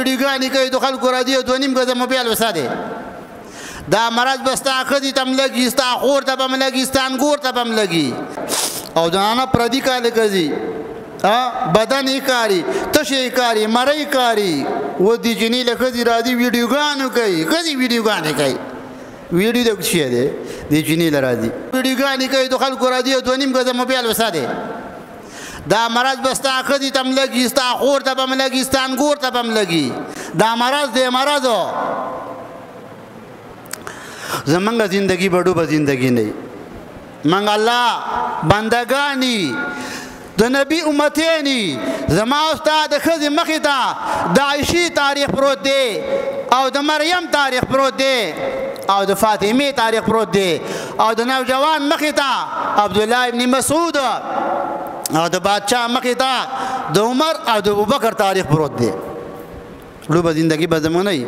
ویډیوګانې کوي، د خلکو راځي او 2.5 ګزه موبایل وساتي. دا مرض به ستا ښځې ته هم لګي، ستا خور ته به هم لګي، ستا انګور ته به هم لګي. او زنانه پردي کاله کوي، بدن یې کاري، تشې یې کاري، مرۍ کاري. و دې جینۍ له ښځې راځي ویډیوګانو کوي، ښځې ویډیوګانې کوي. ویډیو د څه دی؟ دې جینۍ له راځي ویډیوګانې کوي، د خلکو راځي او 2.5 ګزه موبایل وساتي. دا مرض به ستا ښځې ته هم لګي، ستا خور ته به هم لګي، ستا انګور ته به هم لګي. دا مرض دی، مرض. زمونږ زندگی به ډوبه زندگی نه. مونږ الله بندګانی، د نبی امتیانی. زما او ستا د ښځې مخې ته د عایشې تاریخ پروت دی، او د مریم تاریخ پروت دی، او د فاطمې تاریخ پروت دی، او د نوجوان مخې ته عبدالله ابن مسعود، او د بادشاه مخې ته د عمر او د ابوبکر تاریخ پروت دی. ډوبه زندگی به زموږ نه.